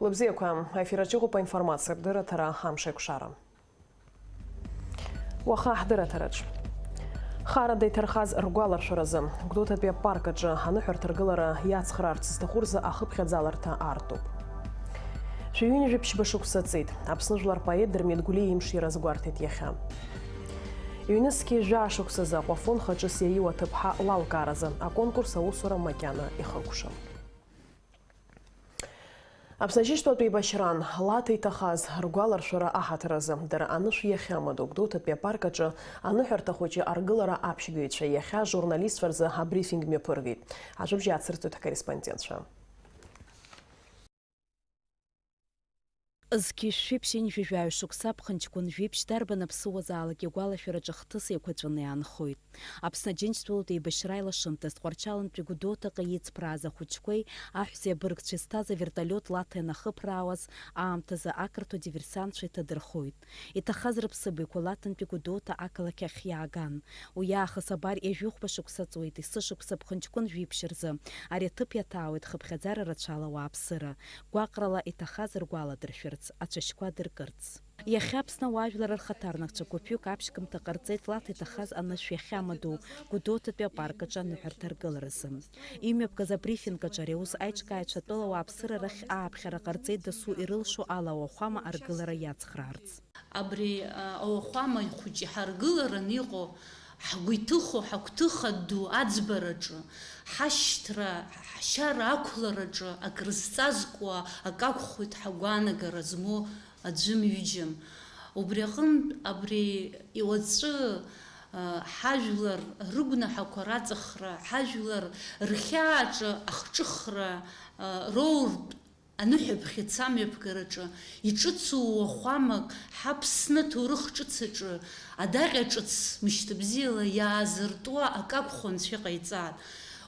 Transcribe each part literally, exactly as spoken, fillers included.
Лыбзиақәа, аефир аҿы иҟоуп аинформациатә дырраҭара «Амш еиқәшара». Уаха ҳдырраҭараҿ. Харада иҭархаз ргәаларшәаразы, Гәдоуҭатәи апарк аҿы аныҳәарҭа ргылара иацхраарц зҭаху рзы ахыԥхьаӡаларҭа аартуп. Шәи ҩынҩажәи ԥшьба шықәса ҵит. Аԥсны жәлар поет Дырмит Гәлиа имш иара азгәарҭеит иахьа. Ҩнызқьи жәаа шықәсазы Аҟәафон хаҿыс иаиуа аҭыԥҳа лалкааразы аконкурс аусура макьана ихыркәшам. Аԥсны Аџьынџьтәылатә еибашьраан Лаҭа иҭахаз ргәаларшәара аҳаҭыр азы, дара анышә иахьамадоу Гәдоуҭатәи апарк аҿы аныҳәарҭа хәыҷы аргылара аԥшьгаҩцәа иахьа ажурналистцәа рзы абрифинг мҩаԥыргеит. Ажәабжь иацырҵоит ҳкорреспондентцәа. Зқьи шәи ԥшьынҩажәи жәаҩа шықәса ԥхынҷкәын жәиԥшь дарбан аԥсыуазаалак игәалашәараҿы хҭыс еиқәаҵәаны иаанхоит. Аԥсны Аџьынџьтәылатә еибашьра аилашымҭаз Тҟәарчалнтәи Гәдоуҭаҟа иҵԥрааз ахәыҷқәеи аҳәсеи абыргцәеи зҭаз аверталиот Лаҭа ианахыԥраауаз аамҭазы ақырҭуа диверсантцәа иҭадырхоит. Иҭахаз рыԥсыбаҩқәа Лаҭантәи Гәдоуҭа ақалақь ахь иааган. Уи аахыс абар ҩажәихәба шықәса ҵуеит, есышықәса ԥхынҷкәын жәиԥшь рзы ари аҭыԥ иаҭаауеит хыԥхьаӡара рацәала ауааԥсыра, гәаҟрала иҭахаз ргәаладыршәарц, ацәашьқәа дыркырц. Иахьа Аԥсны ауаажәлар рхаҭарнакцәа гәыԥҩык аԥшьгамҭа ҟарҵеит Лаҭа иҭахаз анышә иахьамадоу Гәдоуҭатәи апарк аҿы аныҳәарҭа аргыларазы. Имҩаԥгаз абрифинг аҿы ари аус аиҿкааҩцәа атәылауааԥсыра рахь ааԥхьара ҟарҵеит дасу ирылшо ала ауахәама аргылара иацхраарц. Абри, а, ауахәама хәыҷы ҳаргыларан иҟоу ҳгәы иҭыхо ҳагәҭыха ду аӡбараҿы, ҳашьҭра, ҳшьара ақәлараҿы акрызҵазкуа акы акәхоит ҳәа агәаанагара змоу аӡәым-ҩыџьам. Убри аҟынтә абри уаҵәы, а, ҳажәлар рыгәнаҳақәа раҵыхра, ҳажәлар рхьааҿы ахҿыхра, а, роуртә аныҳәаԥхьыӡ амҩаԥгараҿы иҿыцу уахәамак ҳаԥсны аҭоурых ҿыц аҿы адаҟьа ҿыц мышьҭабзиала иаазыртуа акы акәхо анцәа иҟаиҵааит.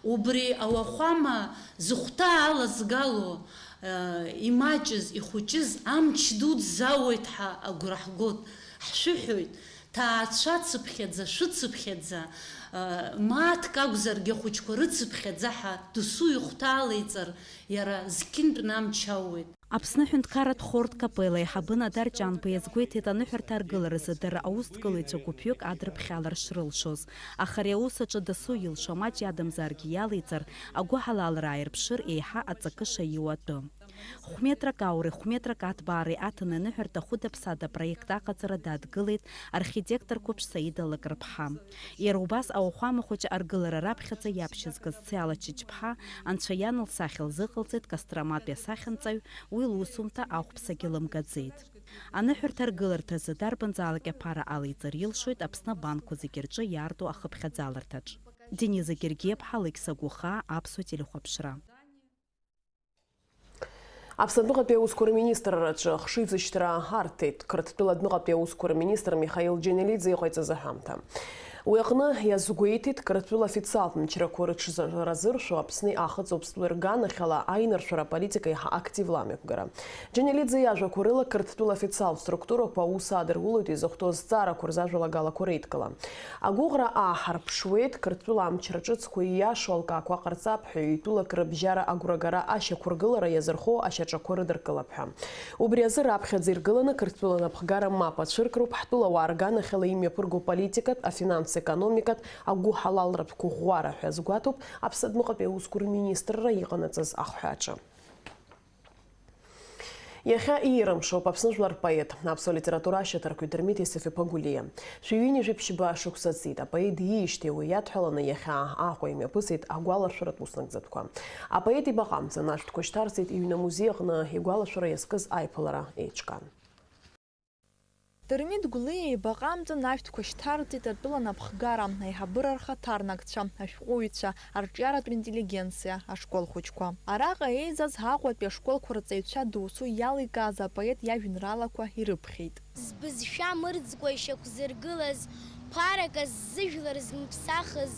Убри ауахәама зыхәҭаа алазгало, э, имаҷыз, ихәыҷыз амч дуӡӡа ауеит ҳәа агәра ҳгоит, ҳшәыҳәоит, ҭаацәа цыԥхьаӡа, шәыцыԥхьаӡа, э, мааҭк акәзаргьы ахәыҷқәа рыцыԥхьаӡа ҳәа досу ихәҭаалеиҵар, иара зқьынтәны амч ауеит. Аԥсны аҳәынҭқарратә хортә капелла аиҳабы Надар Ҷанба иазгәеиҭеит аныҳәарҭа аргыларазы дара аусҭгылаҩцәа гәыԥҩык адырԥхьалара шрылшоз. Аха ари аус аҿы дасу илшо амаҷ иадамзаргьы иалеиҵар, агәыҳалалра ааирԥшыр еиҳа аҵакы шаиу атәы. Хә-метрак ауреи хә-метрак аҭбаареи аҭаны аныҳәарҭа хәыда-ԥсада апроект аҟаҵара дадгылеит архитектор қәыԥш Саида Лакрыԥҳа. Иара убас ауахәама хәыҷы аргылара раԥхьаӡа иаԥшьызгаз Цеала Чычԥҳа Анцәа иан лсахьа лзыҟалҵеит Костроматәи асахьанҵаҩ, уи лусумҭа ахәԥсагьы лымгаӡеит. Аныҳәарҭа аргыларҭазы дарбанзаалак аԥара алеиҵар илшоит Аԥсны абанкқәа зегьы рҿы иаарту ахыԥхьаӡаларҭаҿ. Дениза Гергиаԥҳа, Алықьса Гәыхаа, Аԥсуа телехәаԥшра. Аԥсны адәныҟатәи аусқәа рминистрраҿы ахшыҩзышьҭра арҭеит Қырҭтәыла адәныҟатәи аусқәа рминистр Михаил Џьанелиӡе иҟаиҵаз аҳәамҭа. Уи аҟны иазгәеиҭеит Қырҭтәыла афициалтә мчрақәа рыҽзаразыршәо Аԥсни Аахыҵ Уаԥстәылеи рганахьала аинаршәара аполитика еиҳа активла амҩаԥгара. Џьанелиӡе иажәақәа рыла, Қырҭтәыла афициалтә структурақәа аус аадырулоит изыхәҭоу азҵаарақәа рзы ажәалагалақәа реидкыла. Агәыӷра ааҳарԥшуеит Қырҭтәыла амчра ҿыцқәа ииашоу алкаақәа ҟарҵап ҳәа, ҩ-тәылак рыбжьара агәрагара ашьақәыргылара иазырхоу ашьаҿақәа рыдыркылап ҳәа. Убри азы раԥхьаӡа иргыланы Қырҭтәыла напхгара мап ацәыркроуп, ҳтәылауаа рганахьала имҩаԥырго политикатә, афинанс-економикатә, агәыҳалалратә қәыӷәӷәара ҳәа азгәаҭоуп Аԥсны адәныҟатәи аусқәа рминистрра иҟанаҵаз ахҳәааҿы. Иахьа иирымшоуп Аԥсны жәлар рпоет, аԥсуа литература ашьаҭаркҩы Дырмит Исыф-иԥа Гәлиа. Шәи ҩынҩажәи ԥшьба шықәса ҵит, апоет диижьҭеи уи иадҳәаланы иахьа Аҟәа имҩаԥысит агәаларшәаратә уснагӡатәқәа. Апоет ибаҟа амҵан ашәҭқәа шьҭарҵеит иҩны амузеи аҟны игәалашәара иазкыз аиԥылара еиҿкаан. Дырмит Гәлиа ибаҟа амҵан ашәҭқәа шьҭарҵеит атәыла напхгара, аиҳабыра рхаҭарнакцәа, ашәҟәыҩҩцәа, арҿиаратә интеллигенциа, ашкол хәыҷқәа. Араҟа еизаз Аҟәатәи ашколқәа рҵаҩцәа досу иаликааз апоет иажәеинраалақәа ирыԥхьеит. Збызшәа мырӡкәа ишьақәзыргылаз, ԥарак азы зыжәлар змыԥсахыз,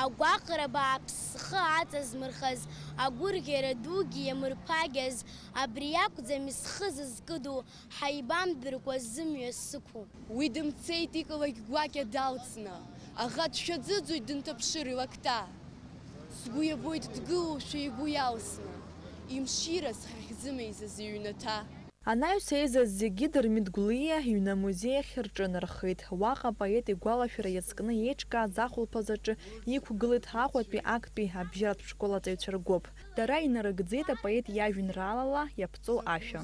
агәаҟра бааԥс зхы аҵазмырхаз, агәырӷьара дугьы иамырԥагьаз, абри акәӡами схы зызкыду, ҳаибамдыркәа зымҩа сықәу. Уи дымцеит икалақь гәакьа далҵны, аӷа дшәаӡыӡоит дынҭаԥшыр илакҭа. Сгәы иабоит дгылоушәа игәы иалсны. Имшираз ҳахьӡымеизаз иҩнаҭа. Анаҩс еизаз зегьы Дырмит Гәлиа иҩны амузеи ахь рҿынархеит. Уаҟа апоет игәалашәара иазкны еиҿкааз ахәылԥаз аҿы иқәгылеит Аҟәатәи актәи абжьаратә школ аҵаҩцәа ргәыԥ. Дара инарыгӡеит апоет иажәеинраалала иаԥҵоу ашәа.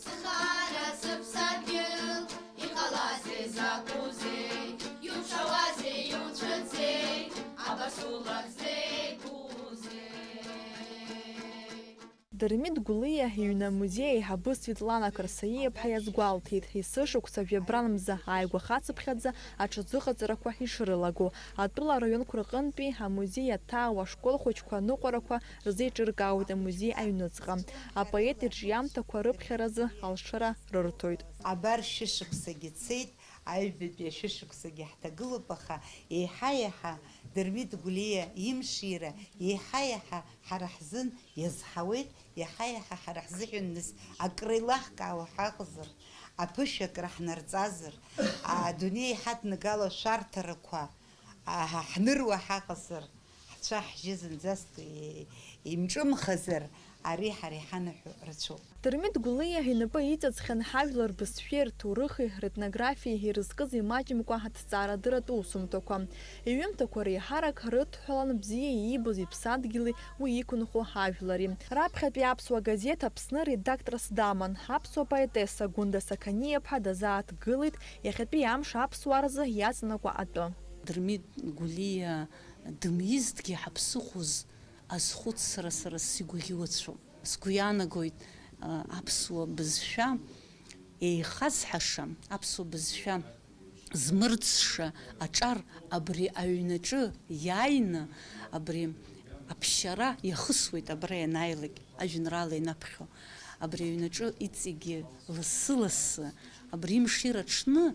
Схара сыԥсадгьыл, иҟалазеи закәузеи, иуцәауазеи иуцәыӡзеи, абас улак зеигәузеи? Дырмит Гәлиа иҩны амузеи аиҳабы Светлана Карсаиа-ԥҳа иазгәалҭеит, есышықәса жәабран мза ааигәа хацыԥхьаӡа аҽазыҟаҵарақәа ишрылаго, атәыла араионқәа рҟынтәи амузеи иаҭаау ашкол хәыҷқәа аныҟәарақәа рзеиҿыркаауеит амузеи аҩныҵҟа. Апоет ирҿиамҭақәа рыԥхьаразы алшара рырҭоит. Абар шәышықәсагьы цеит, аҩбатәи ашәышықәсагьы ҳҭагылоуп, аха еиҳа-еиҳа Дырмит Гәлиа имшира еиҳа-еиҳа ҳара ҳзын иазҳауеит, иаҳа-иаҳа ҳара ҳзыҳәан нас акры еилаҳкаауа ҳаҟазар, аԥышәа акры ҳнарҵазар, адунеи ҳаднагало ашәарҭарақәа ҳныруа ҳаҟазар, ҳцәа-ҳжьы зынӡаск имҿымхазар, ари ҳара иҳанаҳәо рацәоуп. Дырмит Гәлиа инапы иҵаҵхьан ҳажәлар рбызшәеи рҭоурыхи ретнографиеи ирызкыз имаҷымкәа аҭҵаарадырратә усумҭақәа. Иҩымҭақәа реиҳарак рыдҳәалан бзиа иибоз иԥсадгьыли уи иқәынхо ажәлари. Раԥхьатәи аԥсуа газеҭ Аԥсны редакторс даман. Аԥсуа поетесса Гәында Сақаниаԥҳа дазааҭгылеит иахьатәи амш аԥсуаа рзы иаҵанакуа атәы. Дырмит Гәлиа дымизҭгьы ҳаԥсыхәоз азхәыцра сара сигәаӷьуацәоуп. Сгәы иаанагоит, аԥсуа бызшәа еихазҳаша, аԥсуа бызшәа змырӡша аҿар абри аҩнаҿы иааины, абри аԥсшьара иахысуеит абра ианааилак, ажәеинраала инаԥхьо. Абри аҩнаҿы иҵегьы лассы-лассы, абри имшира аҽны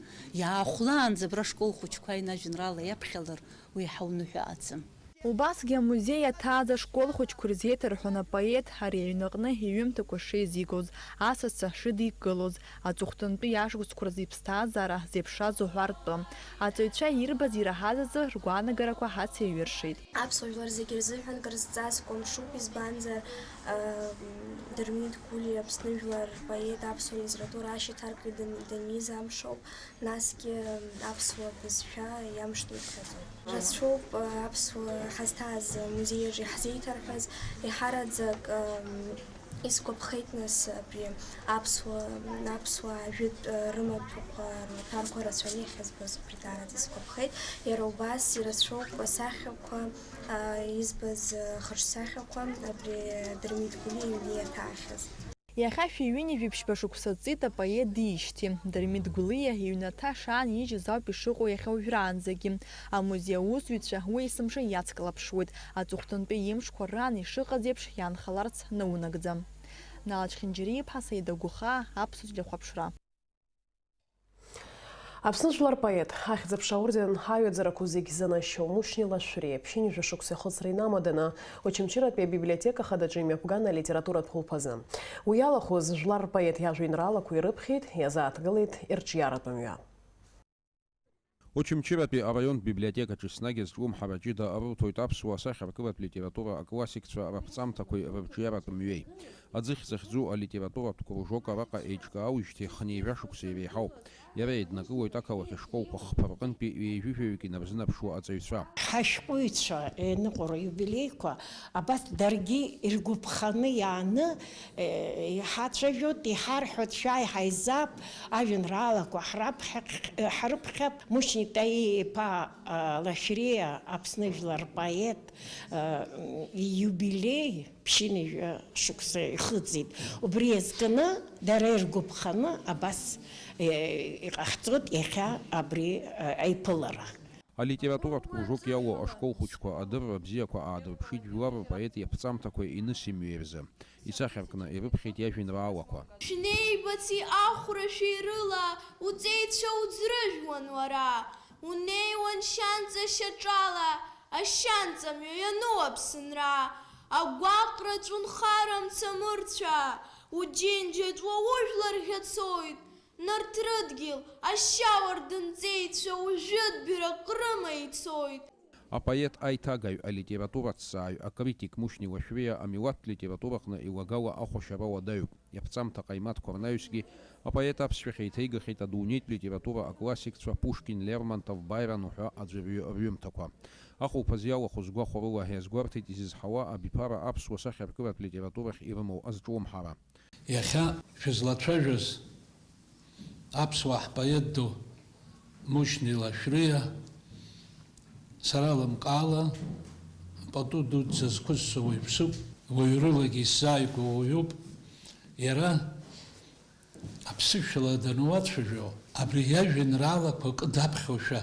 иаахәлаанӡа абра ашкол хәыҷқәа ааины ажәеинраала иаԥхьалар, уи иаҳа уныҳәаӡам. Убасгьы амузеи иаҭааз ашкол хәыҷқәа ирзеиҭарҳәон апоет ари аҩнаҟны иҩымҭақәа шеизигоз, асасцәа шыдикылоз, аҵыхәтәантәи ашықәсқәа рзы иԥсҭазаара зеиԥшраз уҳәартә. Аҵаҩцәа ирбаз ираҳаз азы ргәаанагарақәа ҳацеиҩыршеит. Аԥсуа жәлар зегьы рзыҳәан кыр зҵазкуа мшуп, избанзар, Дырмит Гәлиа Аԥсны жәлар рпоет аԥсуа литература ашьаҭаркра даниз амшоуп. Насгьы аԥсуа бызшәа иамшны иԥхьаӡоит. Рацәоуп аԥсуа ҳазҭааз амузеи аҿы иаҳзеиҭарҳәаз, еиҳараӡак исгәаԥхеит нас абри аԥсуа, аԥсуаа жәытә рымаҭәақәа, рмаҭәарқәа рацәаны иахьызбоз убри даараӡа исгәаԥхеит. Иара убас ирацәоуп асахьақәа, избаз хаҿсахьақәа абри Дырмит Гәлиа иҩны иаҭаахьаз. Иахьа шәи ҩынҩажәи ԥшьба шықәса ҵит апоет диижьҭеи. Дырмит Гәлиа иҩнаҭа шаанижьыз ауп ишыҟоу иахьа уажәраанӡагьы. Амузеи аусзуҩцәа уи есымша иацклаԥшуеит, аҵыхәтәантәи имшқәа раан ишыҟаз еиԥш иаанхаларц наунагӡа. Нала Чхинџьариа-иԥҳа, Саида Гәыхаа, Аԥсуа телехәаԥшра. Аԥсны жәлар поет, ахьӡ-аԥша аорден аҩаӡарақәа зегь занашьоу Мушьни Лашәриа ԥшьынҩажәа шықәса ихыҵра инамаданы Очамчыратәи абиблиотека хадаҿы имҩаԥган алитературатә хәылԥазы. Уи иалахәыз жәлар рпоет иажәеинраалақәа ирыԥхьеит, иазааҭгылеит ирҿиаратә мҩа. Очамчыратәи араионтә библиотекаҿы еснагь азҿлымҳара ҷыда арурҭоит аԥсуа асахьаркыратә литература аклассикцәа раԥҵамҭақәеи рырҿиаратә мҩеи. Аӡыхь захьӡу алитературатә кружок араҟа еиҿкаауижьҭеи хынҩажәа шықәса иреиҳауп. Иара еиднакылоит ақалақь ашколқәа хԥа рҟынтәи ҩажәижәаҩык инарзынаԥшуа аҵаҩцәа. Ҳашәҟәыҩҩцәа еиныҟәароу иубилеиқәа абас даргьы иргәаԥханы иааны иҳацәажәоит, иҳарҳәоит, шәааи ҳаизап, ажәеинраалақәа ҳраԥхьа-, ҳрыԥхьап. Мушьни Таииа-иԥа Лашәриа, Аԥсны жәлар рпоет, ииубилеи ԥшьынҩажәа шықәса ихыҵит. Убри иазкны дара иргәаԥханы абас иҟаҳҵоит иахьа абри аиԥылара. Алитературатә кружок иалоу ашкол хәыҷқәа адырра бзиақәа аадырԥшит жәлар рпоет иаԥҵамҭақәа иныс имҩеи рзы. Исахьаркны ирыԥхьеит иажәеинраалақәа. Шәнеибаци ахәра шәеирыла, уҵеицәа уӡрыжәуан уара. Унеиуан шьанҵа шьаҿала, ашьанҵа мҩа иану Аԥсынра. Агәаҟра ҵәынхара мцамырцәа, уџьынџьаҿ уа ужәлар ӷьацоит. Нарҭ рыдгьыл ашьауардын ҵеицәа уажәытә бираҟ рыма ицоит. Апоет аиҭагаҩ, алитератураҭҵааҩ, акритик Мушьни Лашәриа амилаҭтә литератураҟны илагала ахәашьара уадаҩуп. Иаԥҵамҭа ҟаимаҭқәа рнаҩсгьы апоет аԥсшәахь еиҭеигахьеит адунеитә литература аклассикцәа Пушкин, Лермонтов, Байрон уҳәа аӡәырҩы рҩымҭақәа. Ахәылԥаз иалахәыз гәахәарыла иазгәарҭеит изызҳауа абиԥара аԥсуа сахьаркыратә литературахь ирымоу азҿлымҳара. Иахьа шәызлацәажәоз аԥсуаа ҳпоет ду Мушьни Лашәриа, сара лымкаала, пату дуӡӡа зқәызҵо уаҩԥсуп, уаҩрылагьы исзааигәоу уаҩуп. Иара аԥсышәала дануацәажәо, абри иажәеинраалақәа акы даԥхьошәа,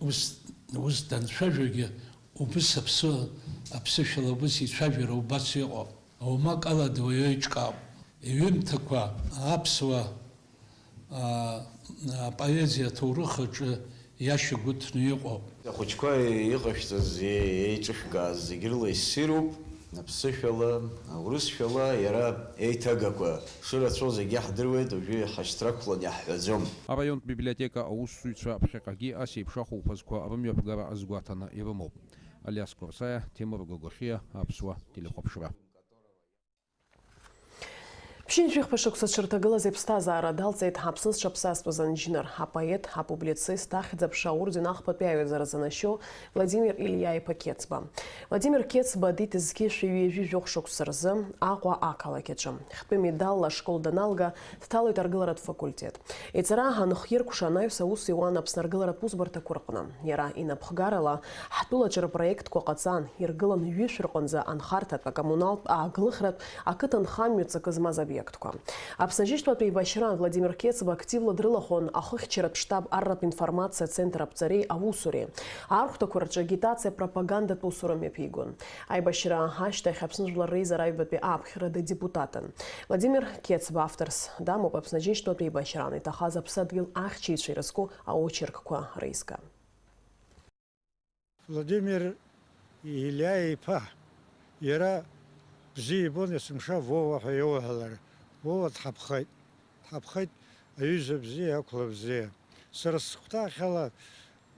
ус, ус данцәажәогьы, убыс аԥсы, аԥсышәала убыс ицәажәара убас иҟоуп. Аумак ала дуаҩы еиҿкаауп. Иҩымҭақәа аԥсуа, аа, апоезиа аҭоурых аҿы иашьагәыҭны иҟоуп. Ахәыҷқәа иҟашәҵаз, еиҿышәкааз зегь рыла иссируп, аԥсышәала, аурысшәала, иара еиҭагақәа шырацәоу зегь иаҳдыруеит, уажәы иҳашьҭрақәлан иаҳҳәаӡом. Араионтә библиотека аусзуҩцәа ԥхьаҟагьы ас еиԥш ахәылԥазқәа рымҩаԥгара азгәаҭаны ирымоуп. Алиас Қәарсаиа, Ҭемыр Гогохиа, Аԥсуа телехәаԥшра. Ԥшьынҩажәи хԥа шықәса зҽырҭагылаз иԥсҭазаара далҵит Аԥсны зҽаԥсазтәыз анџьныр, апоет, апублицист, ахьӡ-аԥша аорден ахԥатәи аҩаӡара занашьоу Владимир Илиа-иԥа Қьецба. Владимир Қьецба диит зқьи шәи ҩажәи жәохә шықәса рзы Аҟәа ақалақь аҿы. Хьтәы медалла ашкол даналга, дҭалоит аргыларатә факультет. Иҵара анхиркәша анаҩс аус иуан Аԥсны аргыларатә усбарҭақәа рҟны. Иара инапхгарала, ҳтәылаҿы рпроектқәа ҟаҵан, иргылан ҩышә рҟынӡа анхарҭатә, акоммуналтә, ааглыхратә, ақыҭанхамҩа ҵакы змаз обиектқәа. Аԥсны Аџьынџьтәылатә еибашьраан Владимир Қьецба активла дрылахәын ахыхьчаратә штаб арратә информациа центр аԥҵареи аусуреи. Архәҭақәа рҿы агитациа, пропагандатә усура мҩаԥигон. Аибашьра ашьҭахь Аԥсны Жәлар Реизара аҩбатәи ааԥхьара дадепутатын. Владимир Қьецба авторс дамоуп Аԥсны Аџьынџьтәылатә еибашьраан иҭахаз аԥсадгьыл ахьчаҩцәа ирызку аочеркқәа реизга. Владимир Илиа-иԥа, иара бзиа ибон есымша Вова ҳәа иоуҳәалар. Вова дҳаԥхеит, дҳаԥхеит, аҩыза бзиа, ақәла бзиа. Сара сыхәҭаахьала,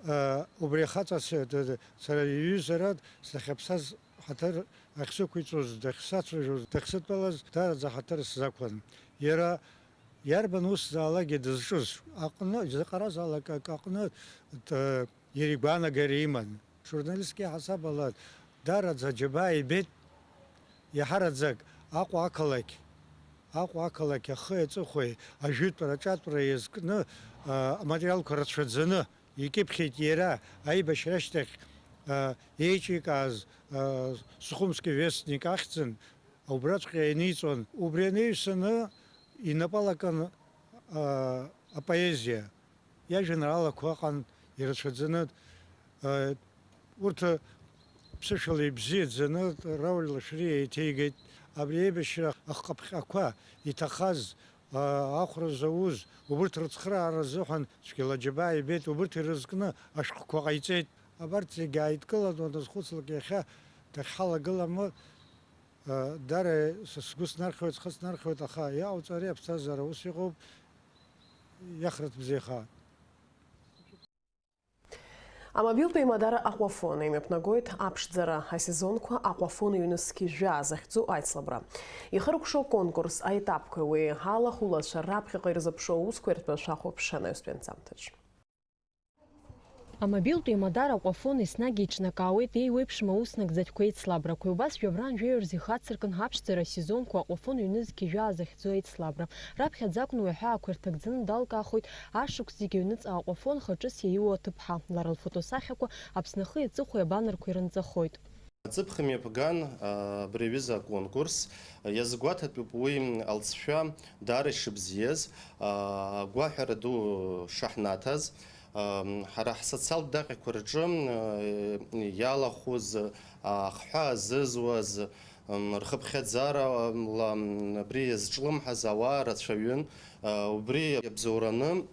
а, убри ахаҵа се-, д-, д-, сара иҩызара сахьаԥсаз ҳаҭыр ахьсықәиҵоз, дахьсацәажәоз, дахьсыдтәалаз, даараӡа ҳаҭыр сзақәлан. Иара иарбан усзаалакгьы дызҿыз аҟны, изаҟаразаалак акы аҟны, д-, иара игәаанагара иман. Журналистк иаҳасаб ала, даараӡа аџьабаа ибеит, иаҳараӡак Аҟәа ақалақь, Аҟәа ақалақь ахи аҵыхәеи ажәытәра аҿатәра иазкны, а, аматериалқәа рацәаӡаны икьыԥхьит иара аибашьра ашьҭахь, а, еиҿикааз, а, Сухумский вестник ахьӡын, убраҵәҟьа ианиҵон. Убри анаҩсаны инапы алакын, а, апоезиа. Иажәеинраалақәа ыҟан ирацәаӡаны, э, урҭ ԥсышәала ибзиаӡаны Рауль Лашәриа еиҭеигеит. Абри аибашьра ахҟаԥҟьақәа иҭахаз, а, ахәра зауз, убырҭ рыцхыраара азыҳәан цәгьала џьабаа ибеит, убырҭ ирызкны ашәҟәқәа ҟаиҵеит. Абарҭ зегьы ааидкылан уаназхәыцлак, иахьа дахьҳалагылама, а, даара са сгәы снархьуеит, схы снархьуеит, аха иҟауҵари, аԥсҭазаара ус иҟоуп. Иахраҭ бзиахааит. Амобилтә еимадара Аҟәафон имҩаԥнагоит аԥшӡара асезонқәа Аҟәафон ҩны зқьи жәаа захьӡу аицлабра. Ихыркәшо аконкурс аетапқәа уи алахәылацәа раԥхьаҟа ирзыԥшу аусқәа ирҭбаашәа ахәаԥшра анаҩстәи анҵамҭаҿ. Амобилтә еимадара Аҟәафон еснагь еиҿнакаауеит еиуеиԥшым аус нагӡатәқәа аицлабрақәеи, убас жәабран жәаҩа рзы ихацыркын аԥшӡара асезонқәа Аҟәафон ҩны зқьи жәаа захьӡу аицлабра. Раԥхьаӡа акәны уҳәаақәа ирҭагӡаны далкаахоит ашықәс зегьы аҩныҵҟа Аҟәафон хаҿыс иаиуа аҭыԥҳа. Лара лфотосахьақәа Аԥсны ахи аҵыхәеи абанерқәа ирынҵахоит. Аҵыԥх мҩаԥган, а, абри аҩыза аконкурс. Иазгәаҭатәуп уи алҵшәа даара ишыбзиаз, а, агәаҳәара ду шаҳнаҭаз. А, ҳара ҳсоциалтә даҟьақәа рҿы, а, иалахәыз, а, ахҳәаа зызуаз, м, рхыԥхьаӡарала, м, абри иазҿлымҳаз ауаа рацәаҩын. А, убри иабзоураны,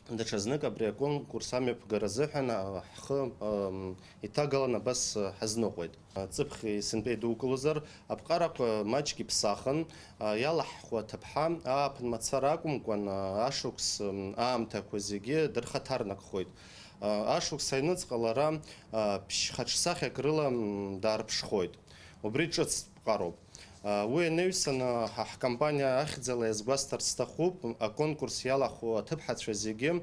даҽазнык абри аконкурс амҩаԥгара азыҳәан, а, ҳхы, ам, иҭагалан абас, а, ҳазныҟәеит. Аҵыԥх исынтәа идукылозар, аԥҟарақәа маҷк иԥсахын, а, иалаҳхуа аҭыԥҳа ааԥын мацара акәымкәан, а, ашықәс, ам, аамҭақәа зегьы дырхаҭарнакхоит. Ашықәс аҩныҵҟа лара ԥшь-хаҿсахьак рыла даарԥшхоит. Убри ҿыц ԥҟароуп. Уи анаҩсаны, ҳа ҳкомпаниа ахьӡала иазгәасҭарц сҭахуп, аконкурс иалахәу аҭыԥҳацәа зегьы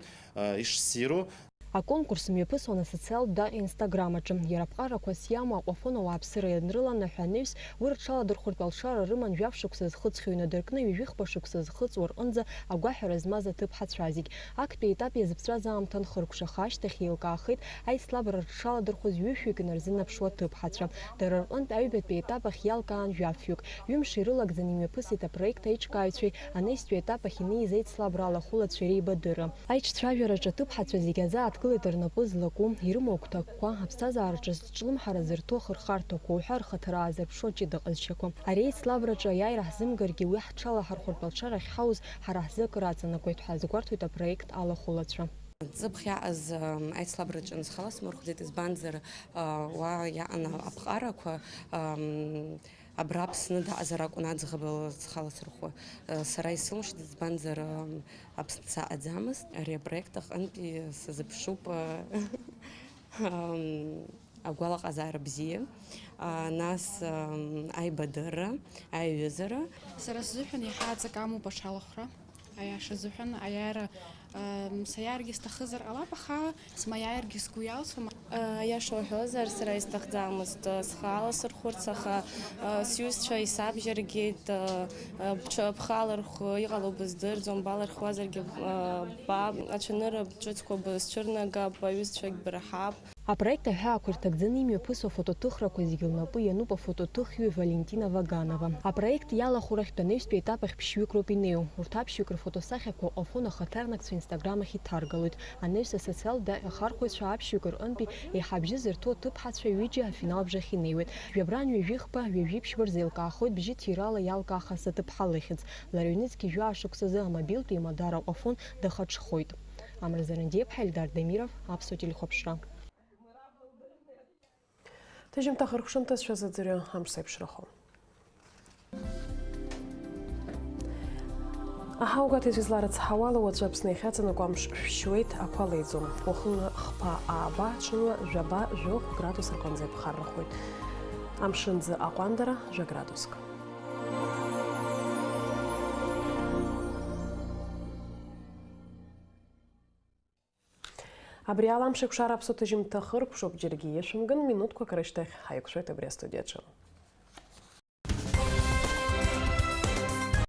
ишссиру. Аконкурс мҩаԥысуан асоциалтә даҟьа Instagram аҿы. Иара аԥҟарақәа сиамоу Аҟәафон ауааԥсыра ианрыланаҳәа анаҩс, уи рҽаладырхәыртә алшара рыман жәаф шықәса зхыҵхьоу инадыркны ҩажәихԥа шықәса зхыҵуа рҟынӡа агәаҳәара змаз аҭыԥҳацәа зегь. Актәи етап иазыԥҵәаз аамҭа анхыркәшаха ашьҭахь еилкаахеит аицлабра рҽаладырхәыз ҩышәҩык инарзынаԥшуа аҭыԥҳацәа. Дара рҟынтә аҩбатәи етап ахь иалкаан жәафҩык. Ҩымш ирылагӡаны имҩаԥысит апроект аиҿкааҩцәеи анаҩстәи етап ахь инеиз аицлабра алахәылацәеи реибадырра. Аиҿцәажәараҿы аҭыԥҳацәа зегьы азааҭгылеит рнапы злаку, ирымоу агәҭакқәа, аԥсҭазаараҿы зҿлымҳара зырҭо ахырхарҭақәа уҳәа рхаҭара аазырԥшуа ҷыда ҟазшьақәа. Ари аицлабраҿы аиааира ҳзымгаргьы, уи ҳҽалаҳархәыртә алшара ахьҳауз ҳара ҳзы акыр аҵанакуеит ҳәа азгәарҭоит апроект алахәылацәа. Ҵыԥх иаҟаз, ам, аицлабраҿы схала смырхәӡеит, избанзар, а, уа иаҟан аԥҟарақәа, ам, абра Аԥсны даҟазар акәын аӡӷаб схала сырхәо. А, сара исылшеит, избанзар, ам, Аԥсны саҟаӡамызт. Ари апроект аҟынтәи сазыԥшуп, а, ам, агәалаҟазаара бзиа, а, нас, ам, аибадырра, аиҩызара. Сара сзыҳәан иаҳа аҵак амоуп аҽалахәра. Аиаша азыҳәан, аиааира, ам, саиааргьы сҭахызар ҟалап, аха смаиааиргьы сгәы иалсуам. Аиаша уҳәозар, сара исҭахӡамызт, а, схала сырхәырц, аха, а, сҩызцәа исабжьаргеит, а, а, бҽа-, бхала рхы иҟало быздырӡом, балырхуазаргьы, а, ббап, ацәанырра ҿыцқәа бызцәырнагап, аҩызцәагь бырҳап. Апроект аҳәаақәа ирҭагӡаны имҩаԥысуа афотоҭыхрақәа зегьы лнапы иануп афотоҭыхҩы Валентина Ваганова. Апроект иалахәу рахьтә анаҩстәи етап ахь ԥшьҩык роуп инеиу. Урҭ аԥшьҩык рфотосахьақәа Аҟәафон ахаҭарнакцәа Instagram ахь иҭаргалоит. Анаҩс асоциалтә даҟьа ахархәаҩцәа аԥшьҩык рҟынтәи еиҳа абжьы зырҭо аҭыԥҳацәа ҩыџьа афинал бжахь инеиуеит. Жәабран ҩажәихԥа, ҩажәи ԥшьба рзеилкаахоит бжьы ҭирала иалкаахаз аҭыԥҳа лыхьӡ. Лара ҩнызқьи жәаа шықәсазы амобилтә еимадара Аҟәафон дахаҽхоит. Амра Зарандиаԥҳа, Ельдар Дамиров, Аԥсуа телехәаԥшра. Ҭыжьымҭа хыркәшамҭа сшәазыӡырҩы амш сеиԥшрахом. Аҳаугәаҭеиҵәа изларыцҳауала, уаҵәы Аԥсны иахьаҵанакуа амш шәшьуеит, ақәа леиӡом. Уахынла хԥа ааба, ҽынла жәаба, жәохә градус рҟынӡа иԥхаррахоит. Амшынӡы аҟәандара, жәа градуск. Абри ала амш еиқәшара аԥсуа ҭыжьымҭа хыркәшоуп, џьаргьы иашәымган, минуҭқәак рышьҭахь ҳаиқәшәоит абри астудиаҿы.